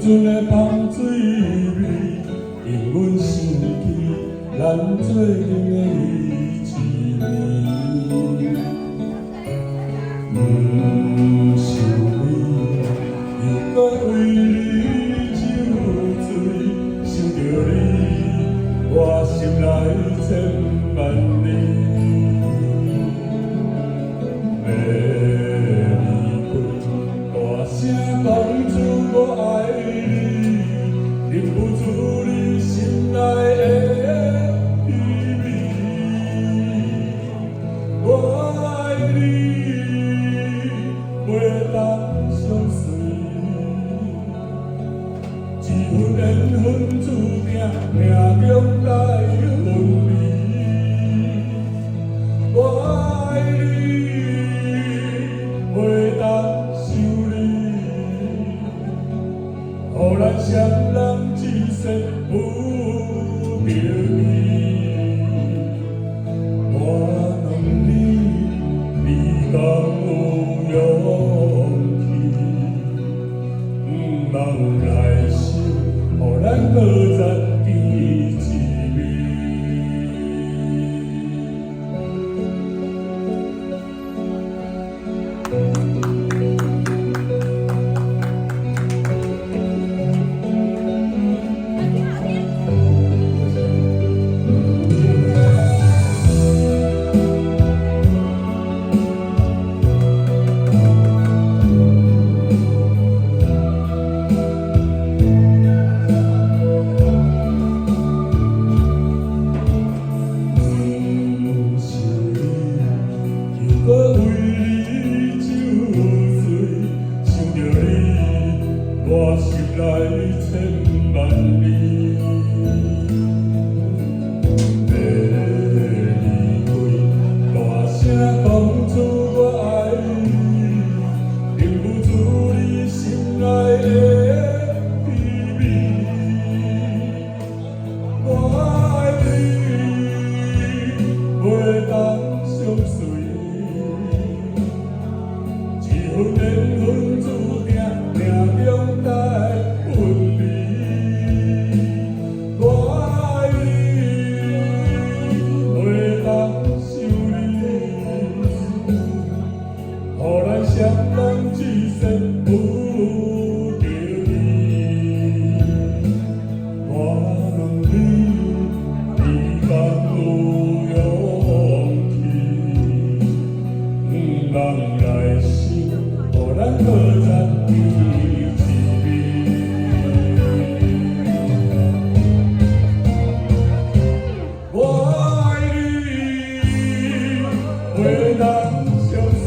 陣的芳水味，令阮想起咱做陣的彼一暝。毋想你，猶閣為你酒醉，想著你，我心內千萬里。欲離開，大聲講出我愛你，忍不住你心內的秘密。我愛你，袂當相隨，這份緣分注定命中來分離。我愛你，袂當想你，予咱雙人一世不得已。我問你，你敢有勇氣？毋通來想，予咱閣再見一面。毋想你，猶閣為你酒醉，想著你，我心內千萬里。欲離開，大聲講出我愛你，忍不住你心內的秘密。我愛你，袂當相隨，這份緣分注定命中來分離。我愛你，袂當想你，予咱雙人一世不得已。我問你，你敢有勇氣？毋通來想，予咱閣再見一面。我愛你，袂當相隨，